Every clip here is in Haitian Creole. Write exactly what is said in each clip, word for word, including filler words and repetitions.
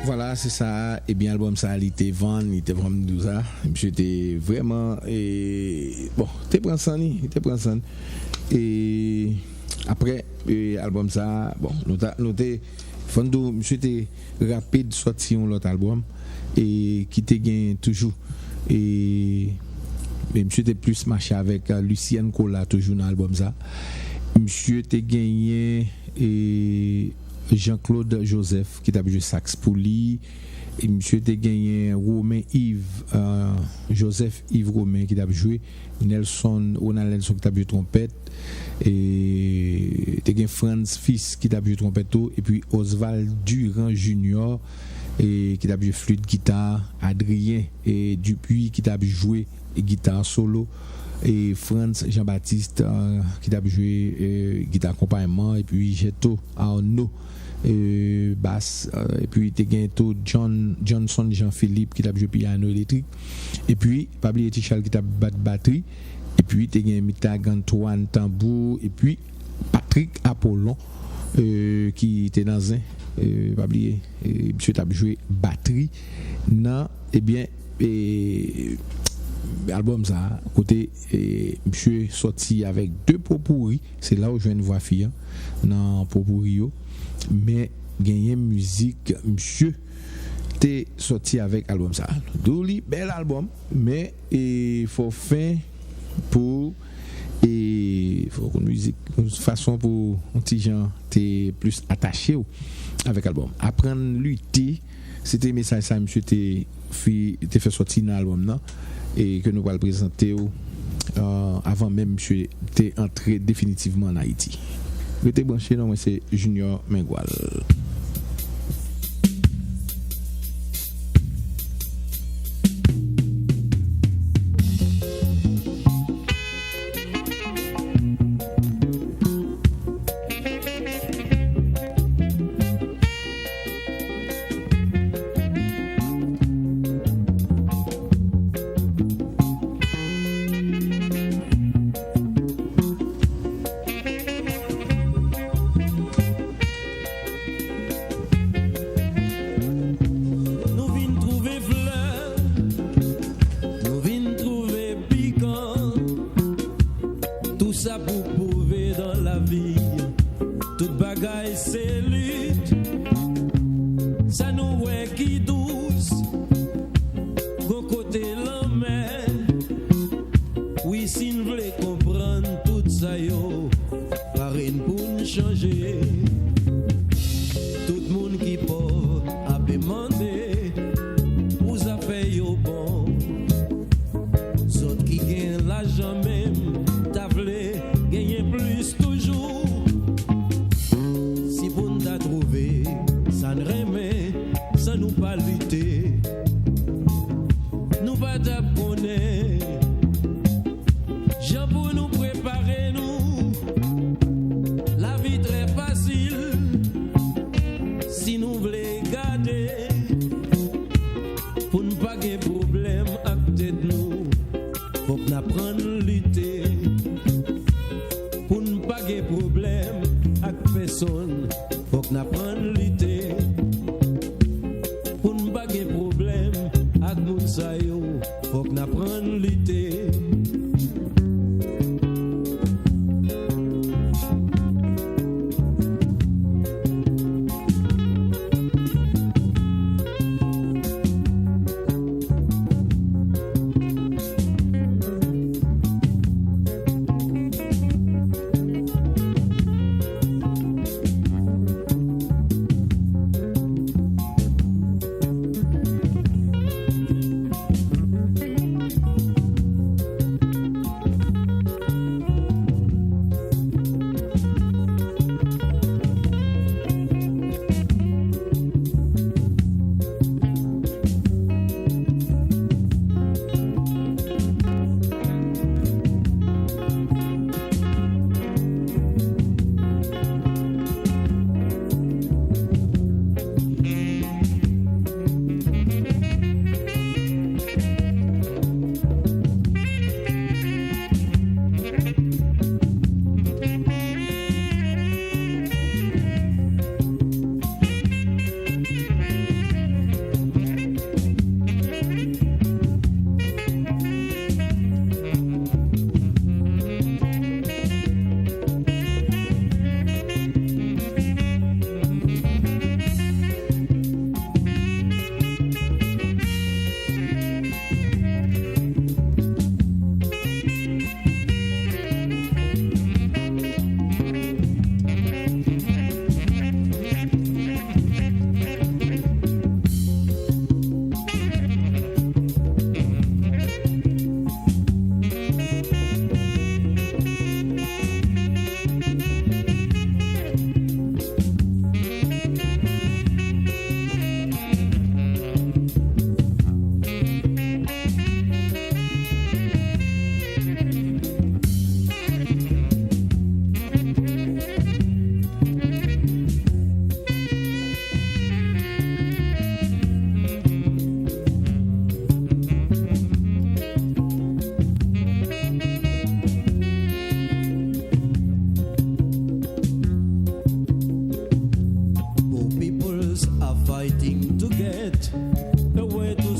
Vwala, se sa. Ebyen, albòm sa a, li te vann, li te vann, m di w sa. Misye te vrèman, e, bon, te pran san li, li te pran san li. E apre, e, albòm sa a, bon, nou ta, nou te, fò n di w, misye te rapid sòti yon lòt albòm, e ki te gen toujou, e, e misye te plis mache avèk, e, Lucienne Cola toujou nan albòm sa. Misye te genyen, e, Jean-Claude Joseph ki t ap jwe saks pou li. E misye te genyen Romain Yves, euh, Joseph Yves Romain ki t ap jwe, Nelson, Ronald Nelson ki t ap jwe twonpèt, e te gen Franz Fils ki t ap jwe twonpèt tou, epi Oswald Durand Junior, e ki t ap jwe flit, gita, Adrien, e Dupuis ki t ap jwe gita solo, e Frantz Jean Baptiste, euh, ki t ap jwe, euh, gita akonpayman, epi Jeto Arnaud, euh, bas, euh, epi te gen tou John, Johnson Jean Philippe ki t ap jwe pyano elektrik, epi pa bliye Ti Chal ki t ap bat batri, epi te gen Mitag Antoine tanbou, epi Patrick Apollon, euh, ki te nan zen, euh, pa bliye, euh, misye t ap jwe batri nan, ebyen, e, albòm sa a, kote, e, misye sòti avèk de popouri, se la w jwenn vwa fi a nan popouri yo, men genyen mizik misye te sòti avèk albòm sa a. Di w li bèl albòm, men, e, fò w fen pou, e, fò w konn mizik, yon fason pou yon ti jan te plis atache w avèk albòm. Aprann lite, se te mesaj sa misye te fi-, te fè sòti nan albòm nan, e ke nou pral prezante w, euh, avan menm misye te antre definitivman an Ayiti. Rete branche, non mwen se Junior Mengual. Nou vin twouve flè, nou vin twouve pikan. Tout sa pou pwouve dan lavi, tout bagay se lit. Sa nou wè ki dous, gon kote lanmè. Wi, si n vle konprann tout sa yo, pare n pou n chanje. Tout moun ki pòv ape mande pou zafè yo bon. Zòt ki gen lajan menm ta vle genyen plis toujou. Si pou n ta twouve sa n renmen san nou pa lite, nou pa t ap konnen jan pou nou prepare nou. Lavi trè fasil si nou vle gade. Pou n pa gen pwoblèm ak tèt nou, fòk n aprann lite. Pou n pa gen pwoblèm ak pèsonn, fòk n aprann lite. Pou n pa gen pwoblèm ak moun sa yo, fòk n aprann lite.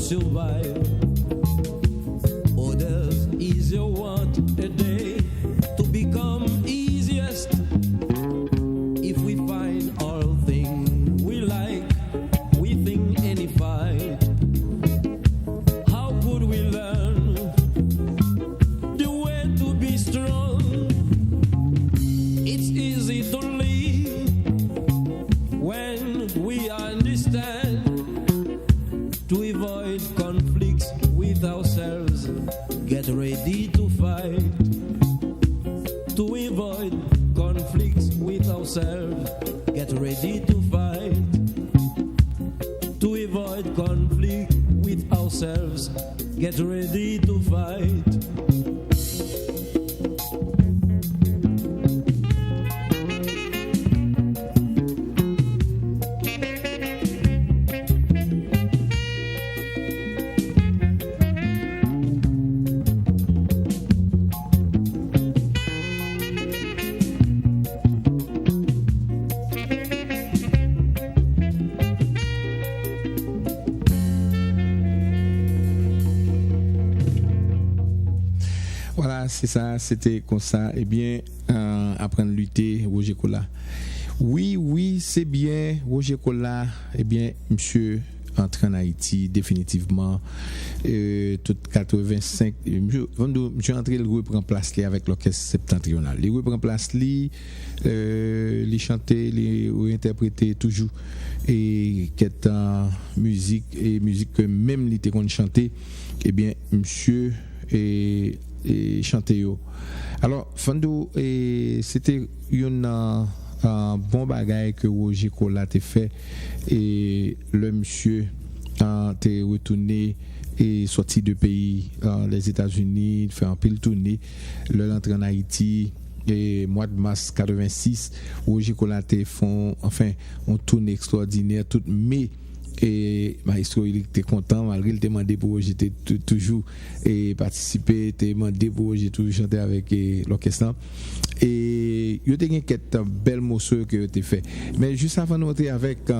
survive. Others easier want a day to become easiest. If we find all thing we like, we think any fight. How could we learn the way to be strong? It's easy to live when we understand to avoid conflicts with ourselves, get ready to fight. To avoid conflicts with ourselves, get ready to fight. To avoid conflict with ourselves, get ready to fight. Vwala, se sa, se te konsa. Ebyen, euh, aprann lite, Roger Colas. Wi, wi, se byen, Roger Colas, ebyen, misye antre ann Ayiti definitivman, euh, tout katrevensenk, euh, misye, fò m di w, misye antre, li repran plas li avèk lòkès Septentrional. Li repran plas li, euh, li chante, li reyentèprete toujou, e kèk, euh, mizik, e mizik ke menm li te konn chante, ebyen, misye, e, e chante yo. Alò, fò n di w, e, se te youn nan, a, bon bagay ke Roger Colas te fè, e lè misye, a, te retounen e sòti de peyi, a, Lèzetazini, fè anpil toune. Lè l antre ann Ayiti, e mwa d mas katrevensis, Roger Colas te fè yon, anfen, yon toune ekstwòdinè, tout me e Maestro Ilick te kontan, malgre l te mande pou Roger te tou-, toujou, e patisipe, te mande pou Roger toujou chante avèk, e, lòkès lan. E yo te gen kèk bèl moso ke yo te fè. Men jis avan nou antre avèk,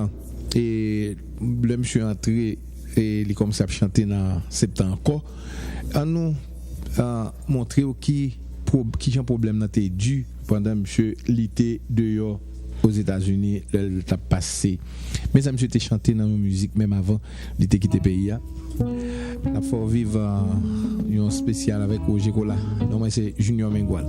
e, lè misye antre, e li kòmanse ap chante nan Septan ankò, ann nou, a, montre w ki pwob-, kijan pwoblèm nan te di pandan misye lite deyò Ozetazini lè l t ap pase. Men sa misye te chante nan yon mizik menm avan li te kite peyi a. N ap fè w viv, a, yon espesyal avèk Roger Colas. Non mwen se Junior Mengual.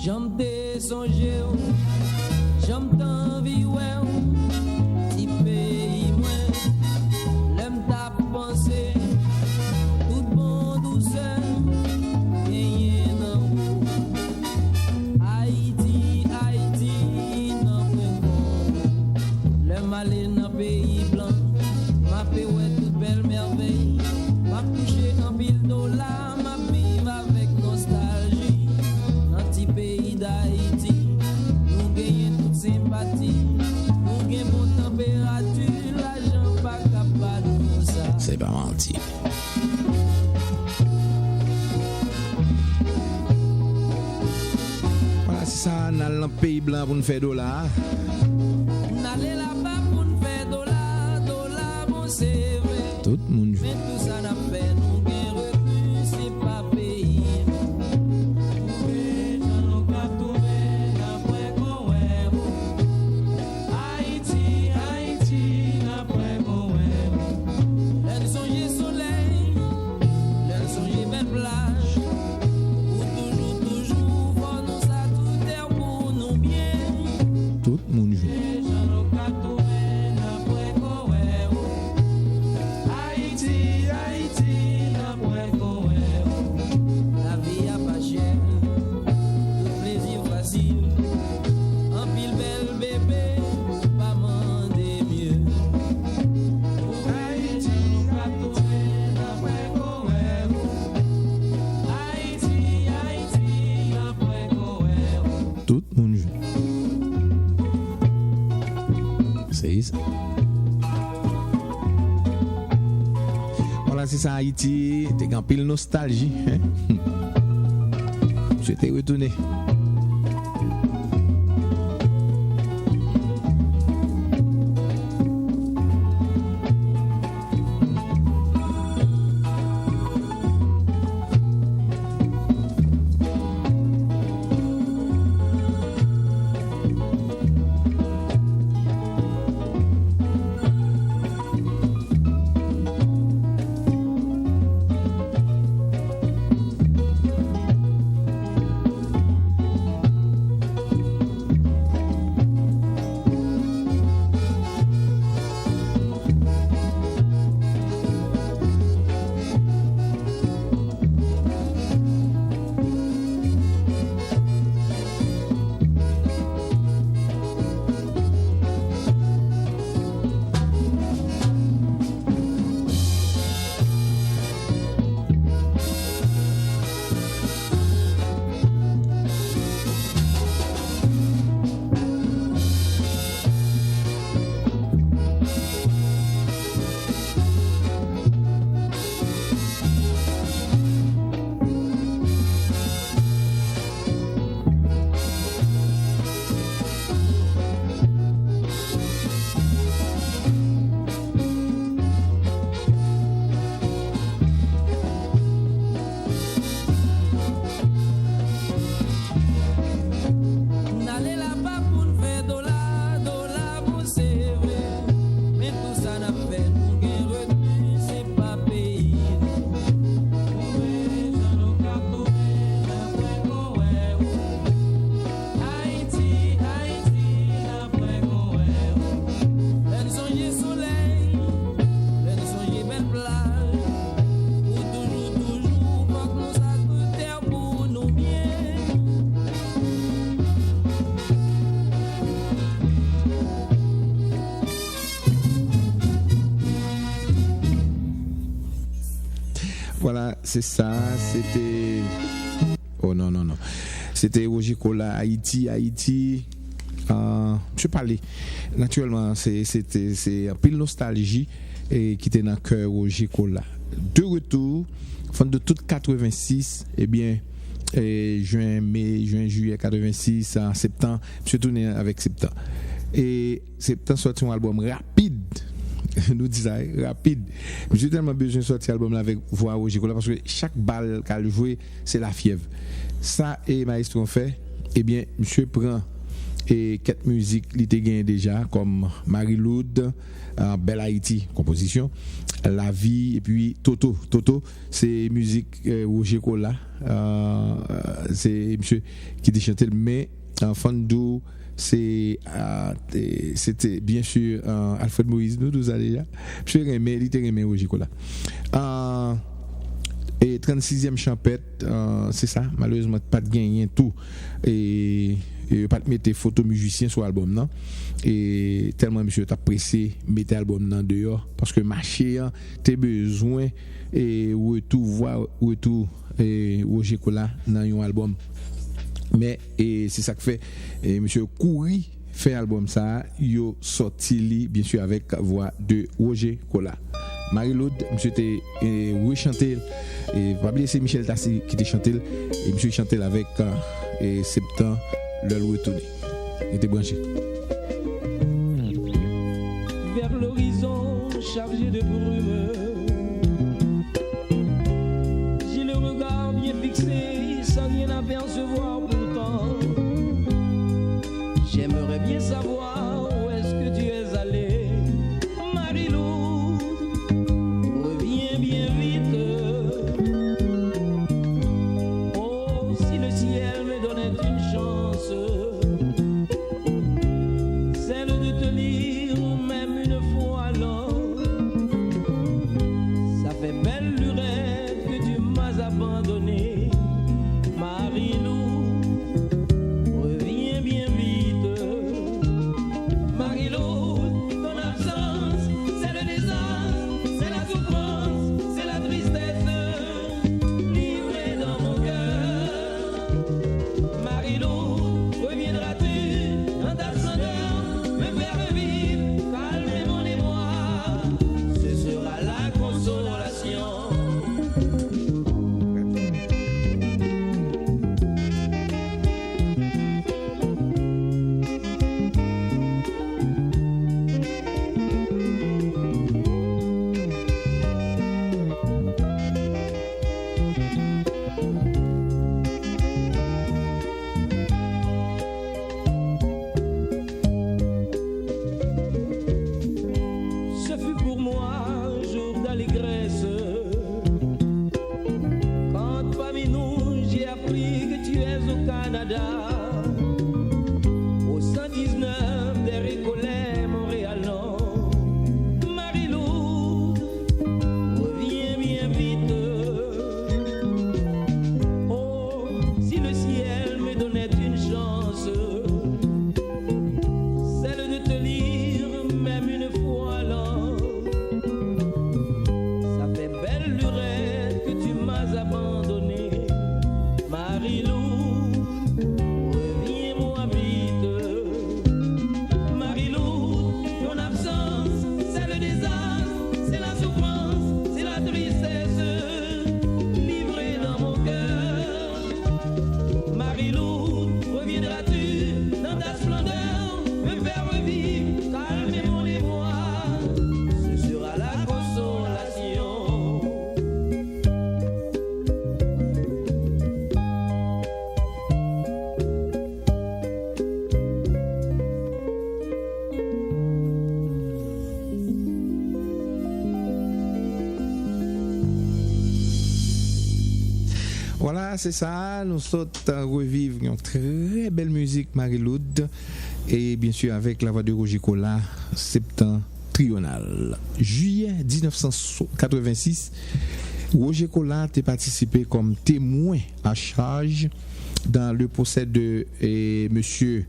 Jan m te sonje w, jan m t anvi wè w, ti peyi mwen, lè m t ap panse tout bon dousè genyen nan ou. Ayiti, Ayiti, nan pwen kò w. Lè m ale nan peyi blan, m ape wè tout bèl mèvèy. M ap touche anpil dola, m ap viv avèk nostalji. Nan ti peyi Dayiti, nou genyen tout senpati. Nou gen bon tanperati, lajan pa ka ba nou sa. Se pa manti. Vwala, se sa, n al nan peyi blan pou n fè dola. N ale laba pou n fè dola, dola bon se vre. Tout moun jwe. Men tou sa n ap fè, nou gen rekri, se pa peyi nou. Jan nou ka tounen, n ap wè kon wè ou. Ayiti, Ayiti, n ap wè kon wè ou. Lè n sonje solèy, lè n sonje bèl plaj, ou toujou, toujou fò nou sa tout tè pou nou byen. Tout moun jwe. Jan nou ka tounen, n ap wè kon wè ou. Ayiti, Ayiti, n ap wè kon wè ou. Lavi a pa chè, tout plezi fasil. Anpil bèl bebe, pa mande mye. Ayiti, Ayiti, n ap wè kon wè ou. Ayiti, Ayiti, n ap wè kon wè ou. Tout moun jwe. Se sa. Se sa, Ayiti, te gen anpil nostalji, hein? Misye te retounen. N ale laba pou n fè dola, dola pou se vre. Men tou sa n ap fè, nou gen retni, se pa peyi nou. Twouve jan nou ka twouve, jan pwen kon wè ou. Ayiti, Ayiti, n ap pwen kon wè ou. Lè n sonje solèy, lè n sonje bèl plaj, pou toujou, toujou, fòk nou sa sou tè pou nou byen. Vwala, se sa, se te, oh non, non, non. Se te Roger Colas, Ayiti, Ayiti. Ah, misye pale. Natirèlman, se, se te, se anpil nostalji, eh, ki te nan kè Roger Colas. De retour, fan de tout katrevensis, ebyen, eh, jen, me, jen, jiyè katrevensis, an septan, misye tounen avèk septan. E septan sòti yon albòm rapid. Nou di sa, eh, rapid. Misye tèlman bezwen sòti albòm la avèk vwa Roger Colas, paske chak bal k al jwe, se lafyèv. Sa, e, mayestwo an fè, ebyen, misye pran, e, kèk mizik li te genyen deja, kòm Marie Lourdes, ah, Bèl Ayiti, konpozisyon, Lavi, epi Toto. Toto, se mizik, eh, Roger Colas, ah, se misye ki te chante l, men, ah, fan di w, se, ah, te, se te, byen si, ah, Alfred Moïse, nou di w sa deja. Misye renmen, li te renmen Roger Colas. Ah, e trannsizyèm chanpèt, ah, se sa, malerezman, pa t genyen tou. E, e yo pa t mete foto mizisyen sou albòm nan. E tèlman misye t ap prese mete albòm nan deyò, paske mache an te bezwen, e, retou vwa, retou, e, Roger Colas nan yon albòm. Men, e, se sa k fè, e, misye kouri fè albòm sa a, yo sòti li, byen si, avèk vwa de Roger Colas. Marie Lourdes, misye te, e, rechante l. E, pa bliye, se Michel Tassy ki te chante l. E misye chante l avèk, e, septan, Lè l retounen. Rete branche. Vers l'horizon chargé de brumes, j'ai le regard bien fixé, sans rien apercevoir pourtant. J'aimerais bien savoir où est-ce que tu es allé, Marie-Lou, reviens bien vite. Oh, si le ciel me donnait une chance, celle de te lire même une fois l'an. Ça fait belle lurette que tu m'as abandonné, Marie-Lou, reviens bien vite. Se sa, nou sot reviv yon trè bèl mizik Marie Lourdes e byen si avèk lavwa de Roger Colas, Septentrional. Jiyè diznèf san katrevensis, Roger Colas te patisipe kòm temwen a chaj dans le procès de eh, Monsieur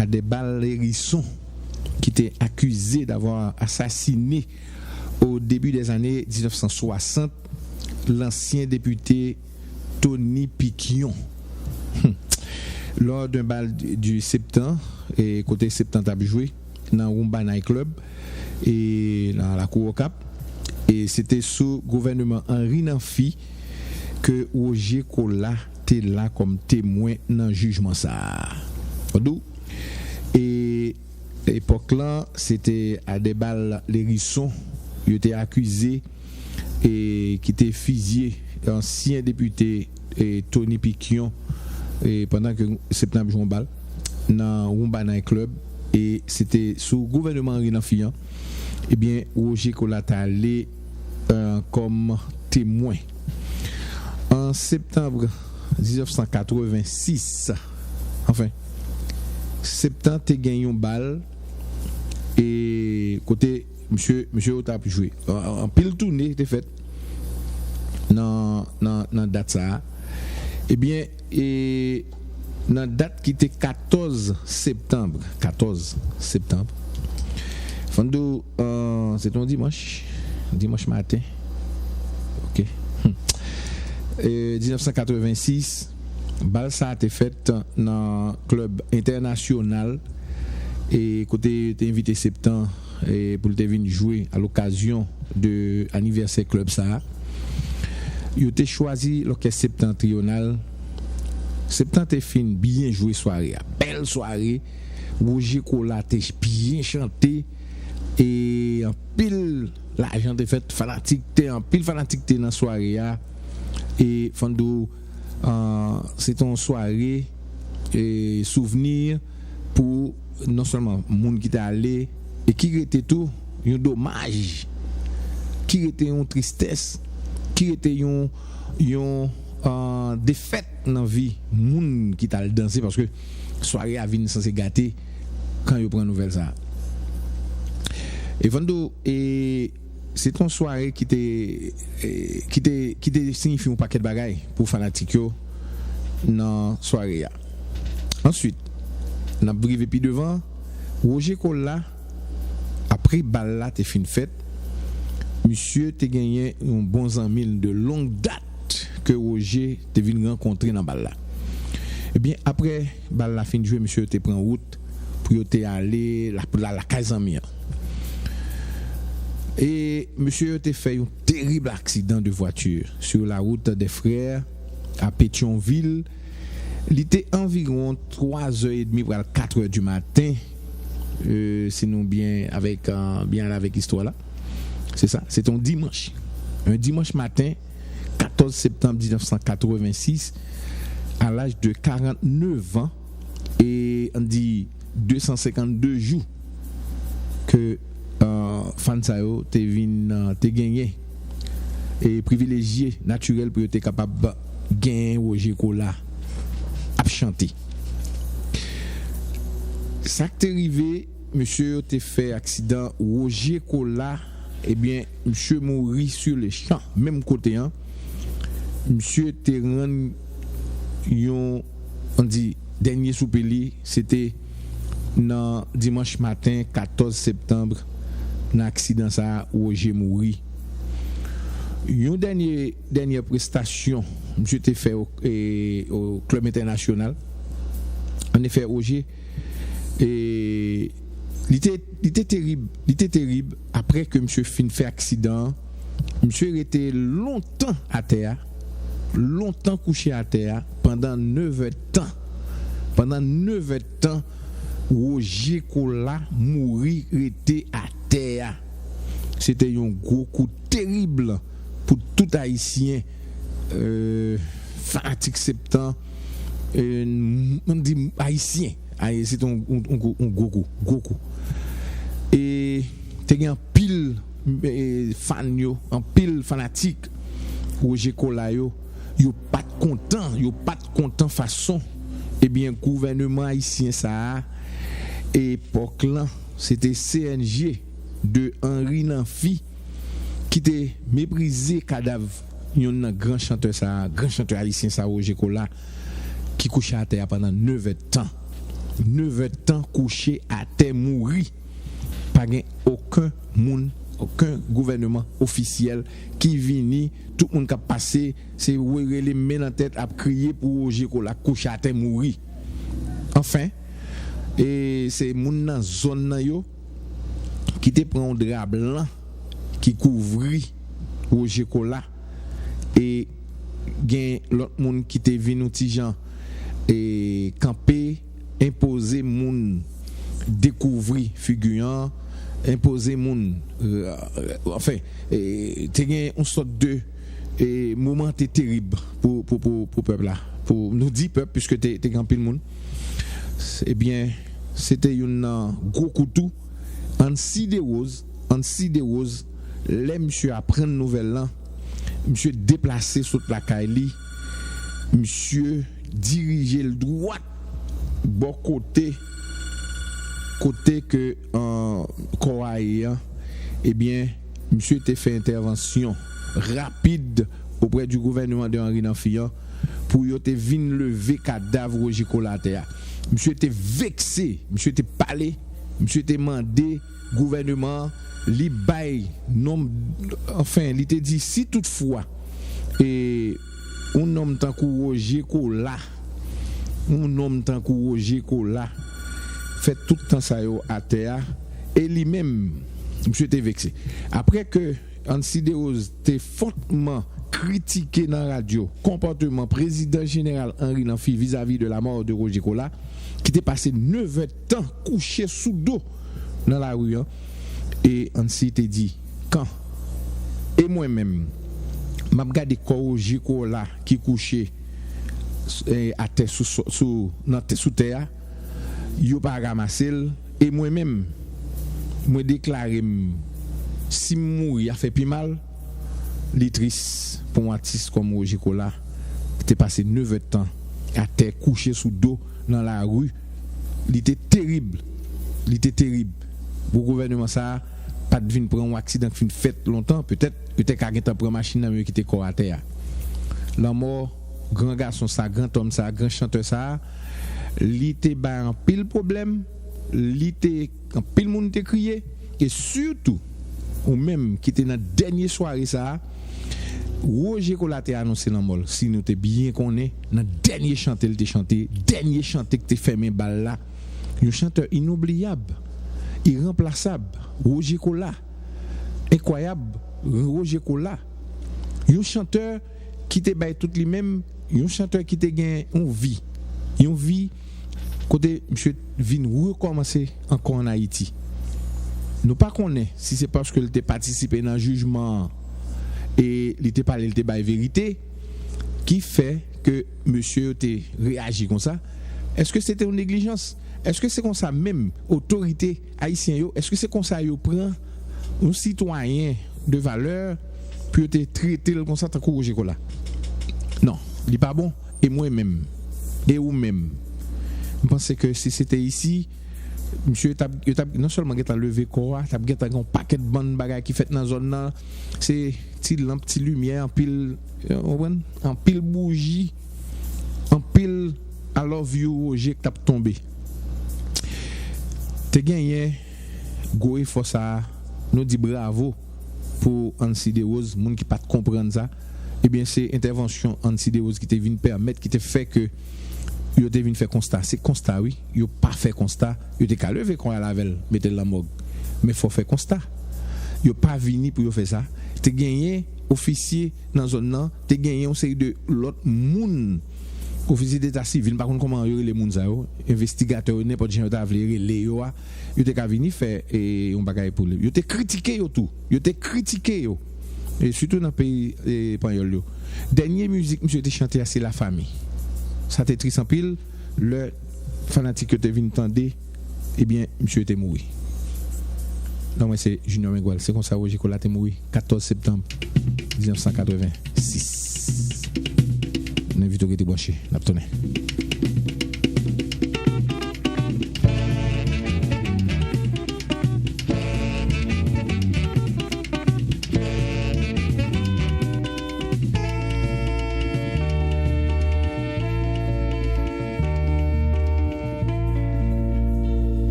Adébal Hérisson, qui était accusé d'avoir assassiné au début des années dix-neuf cent soixante l'ancien député Tony Piquion. Lors d'un bal du Septan, e kote Septan t ap jwe nan Rumba Night Club e nan lakou Okap, e se te sou gouvènman Henri Namphy ke Roger Colas te la kòm temwen nan jijman sa a. Fò di w, e epòk lan, se te Adébal Hérisson yo te akize e ki te fizye ansyen depite e Tony Piquion e pandan ke Septan ap jwe yon bal nan Rumba Night Club e se te sou gouvènman Henri Namphy an, ebyen, Roger Colas t ale eh, kòm temwen. An septanm diznèf san katrevensis, anfen, Septan te gen yon bal e kote misye, misye yo t ap jwe. An- Anpil toune te fèt nan, nan, nan dat sa a. Ebyen, e nan dat ki te katòz septanm, katòz septanm, fò n di w, eh, se te yon dimanch, dimanch maten. Ok. Hmm. E diznèf san katrevensis, bal sa a te fèt nan klèb Entènasyonal e kote yo te envite Septan e pou l te vin jwe a lokazyon de anivèsè klèb sa a. Yo te chwazi lòkès Septentrional. Septan te fin byen jwe sware a. Bèl sware. Roger Colas te byen chante. E anpil lajan te fèt. Fanatik te, anpil fanatik te nan sware a. E fò n di w, ah, se te yon sware e souvni pou non sèlman moun ki te ale e ki rete tou yon domaj, ki rete yon tristès, ki rete yon, yon ah, defèt nan vi moun ki t al danse, paske sware a vin sanse gate kan yo pran nouvèl sa a. E fò n di w, e se te yon sware ki te, e, ki te, ki te siyifi yon pakèt bagay pou fanatik yo nan sware a. Answit, n ap rive pi devan, Roger Colas, apre bal la te fin fèt, misye te genyen yon bon zanmi l de long dat ke Roger te vin rankontre nan bal la. Ebyen, apre bal la fin jwe, misye yo te pran wout pou yo te ale la, la, lakay zanmi an. E mesye yo te fè yon terib aksidan de vwati sur la route des Frères à Pétion-Ville. Li te anviwon twa zè edmi pral kat è di maten, e, si nou byen avèk, e, byen ale avèk istwa la. Se sa, se te yon dimanch. Un dimanche matin, quatorze septembre dix-neuf cent quatre-vingt-six, à l'âge de quarante-neuf ans, e ann di de san senkannde jou ke, e, fan sa yo te vin, e, te genyen e privilejye natirèl pou yo te kapab genyen Roger Colas ap chante. Sa k te rive, mesye yo te fè aksidan, Roger Colas, ebyen, misye mouri sur le champ, menm kote an. Misye te rann yon, ann di, dènye soupe li, se te nan dimanch maten, katòz septanm, nan aksidan sa a, Roger mouri. Yon dènye, dènyè prestasyon misye te fè o, e, o Club International. Annefè, Roger, e, li te, li te terib, li te terib. Apre ke misye fin fè aksidan an, misye rete lontan atè a, lontan kouche atè a, pandan nèf è tan. Pandan nèf è tan, Roger Colas mouri rete atè a. Se te yon gwo kou terib pou tout Ayisyen, e, fanatik Septan, e, m, m di Ayisyen. Ay, se te yon, yon, yon gwo, yon gwo kou, gwo kou. E te gen anpil, e, fan yo, anpil fanatik Roger Colas yo, yo pa t kontan, yo pa t kontan fason, ebyen, gouvènman ayisyen sa a, epòk lan, se te C N G de Henri Namphy ki te meprize kadav yonn nan gran chantè sa a, gran chantè ayisyen sa a, Roger Colas, ki kouche atè a pandan nevè tan. Nevè tan kouche atè mouri. Pa gen okenn moun, okenn gouvènman ofisyèl ki vini, tout moun k ap pase, se rele men nan tèt, ap kriye pou Roger Colas kouche atè mouri. Anfen, e se moun nan zòn nan yo ki te pran yon dra blan ki kouvri Roger Colas, e gen lòt moun ki te vin yon ti jan e kanpe, enpoze moun dekouvri figi an, enpoze moun, euh, anfen, e te gen yon sòt de e moman te terib pou, pou, pou, pou pèp la. Pou nou di pèp, piske te, te gen anpil moun. Ebyen, se te youn nan gwo kou tou. Ancy Desroses, Ancy Desroses, lè misye aprann nouvèl lan, misye deplase sot lakay li, misye dirije l dwat bò kote, kote ke, euh, kò a ye an, ebyen, misye te fè entèvansyon rapid oprè di gouvènman de Henri Namphy an pou yo te vin leve kadav Roger Colas atè a. Misye te vekse, misye te pale, misye te mande gouvènman an, li bay nonm, anfen, li te di si toutfwa, e, yon nonm tankou Roger Colas, yon nonm tankou Roger Colas fè tout tan sa yo atè a, e li menm, misye te vekse. Apre ke Ancy Desroses te fòtman kritike nan radyo konpòteman prezidan jeneral Henri Namphy vizavi de la mort de Roger Colas, ki te pase nevè tan kouche sou do nan lari an, e Ancy te di, kan e mwen menm, m ap gade kò Roger Colas ki kouche, e, atè sou, sou, nan tè, sou tè a, yo pa ranmase l, e mwen menm, mwen deklare m, si m mouri, a fè pi mal. Li tris pou yon atis kòm Roger Colas, ki te pase nevè tan atè, kouche sou do, nan lari. Li te terib. Li te terib. Pou gouvènman sa a pa t vin pran yon aksidan k fin fèt lontan, petèt, yo te ka gentan pran machin nan men yo kite kò atè a. Lanmò gran gason sa, gran tòm sa, gran chantè sa, li te bay anpil pwoblèm, li te, anpil moun te kriye, e sitou, ou menm ki te nan dènye sware sa a, Roger Colas te anonse lanmò l. Si nou te byen konnen, nan dènye chante l te chante, dènye chante k te fèmen bal la, yon chantè inoubliyab, iranplasab, Roger Colas, enkwayab, Roger Colas, yon chantè ki te bay tout li menm, yon chantè ki te gen yon vi, yon vi kote misye vin rekòmanse ankò ann Ayiti. Nou pa konnen si se paske l te patisipe nan jijman an e li te pale, li te bay verite, ki fè ke mesye yo te reyaji konsa. Èske se te yon neglijans? Èske se konsa menm otorite ayisyen yo, èske se konsa yo pran yon sitwayen de valè pou yo te trete l konsa tankou Roger Colas? Non, li pa bon. E mwen menm, e ou menm, m panse ke si se te isi, misye t ap, yo t ap non sèlman gentan leve kò a, t ap gentan gen yon pakèt bann bagay ki fèt nan zòn nan. Se ti lanp, ti limyè, anpil, ou konprann? Anpil bouji, anpil I love you Roger k t ap tonbe. Te genyen gwo efò sa a, nou di bravo pou Ancy Desroses, moun ki pa t konprann sa. Ebyen, se entèvansyon Ancy Desroses ki te vin pèmèt, ki te fè ke yo te vin fè konsta. Se konsta, wi. Yo pa fè konsta, yo te ka leve kò a l avè l, mete l nan mòg. Men fò fè konsta. Yo pa vini pou yo fè sa. Te genyen ofisye nan zòn nan, te genyen yon seri de lòt moun, ofisye deta sivil, m pa konn kòman yo rele moun sa yo, envestigatè yo, nenpòt jan yo ta vle rele yo a, yo te ka vini fè, e, yon bagay pou li. Yo te kritike yo tou. Yo te kritike yo. E sitou nan peyi, e, panyòl yo. Dènye mizik misye te chante a, se La Famille. Sa te tris anpil. Lè fanatik yo te vin tande, ebyen, misye te mouri. Non, mwen se Junior Mengual. Se konsa Roger Colas te mouri, katòz septanm diznèf san katrevensis. Nou envite w rete branche. N ap tounen.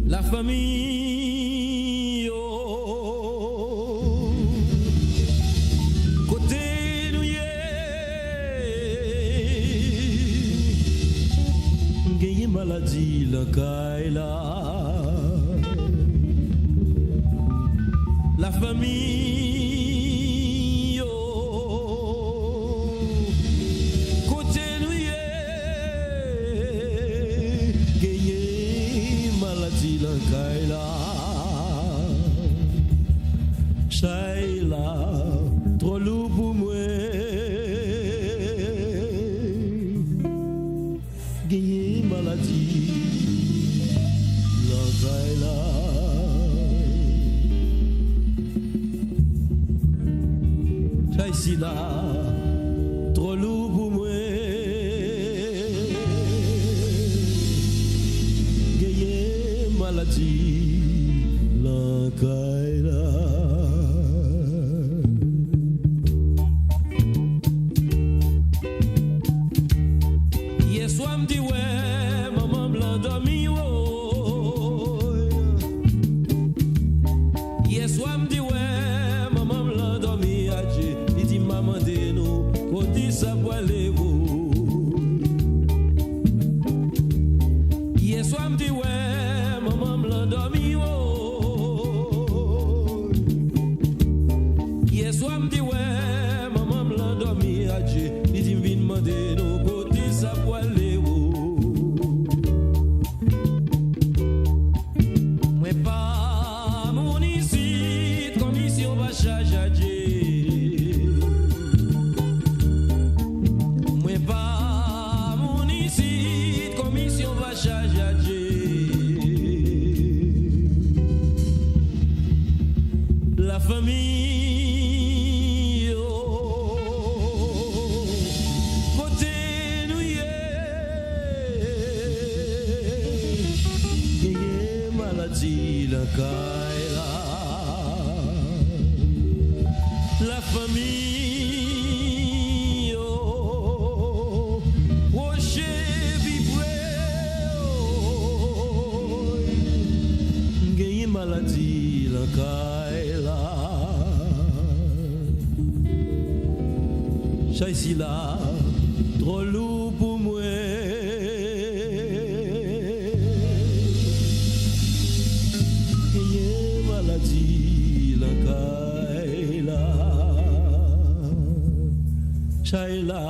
Lafanmi yo, kote nou ye? Genyen maladi lakay la. Lafanmi yo, kote nou ye? Genyen maladi lakay la. Chay la twò lou pou mwen. Genyen maladi lakay la. Chay sila twò lou pou mwen. Genyen maladi lakay la. Yèswa m te wè manman m lan dòmi, woy. Yèswa m te wè manman m lan dòmi, adje. Li di m pa mande nou kote sa pwale, woy. Yèswa m te wè manman m lan dòmi, woy. Yèswa m te wè manman m lan dòmi, adje. Li di m vin mande nou kote sa pwale, woy. Mwen pa moun isit, komisyon pa chaje, adje. Mwen pa moun isit, komisyon pa chaje, adje. Lafanmi yo, kote nou ye? Genyen maladi lakay la. Lafanmi yo, pwoche pi pre, woy. Genyen maladi lakay la. Chay sila twò lou pou mwen. Genyen maladi lakay la. Chay la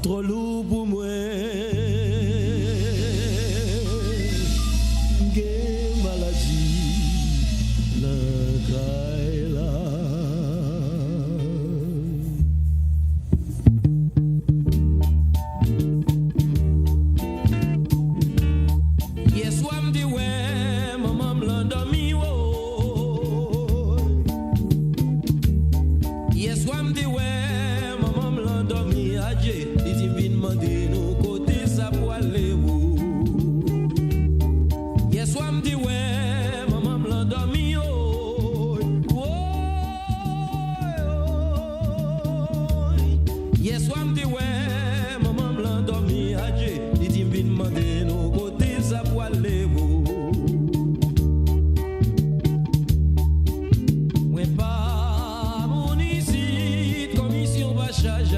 twò lou pou mwen. M gen maladi lakay la. Yèswa m te wè manman m lan dòmi, woy. Yèswa m te wè manman m lan dòmi, adje. Li di m vin mande nou kote sa pwale, woy. Yèswa m te wè manman m lan dòmi, woy. Woy, woy. Yèswa m te wè manman m lan dòmi, adje. Li di m vin mande nou kote sa pwale, woy. Mwen pa moun isit, komisyon pa chaje.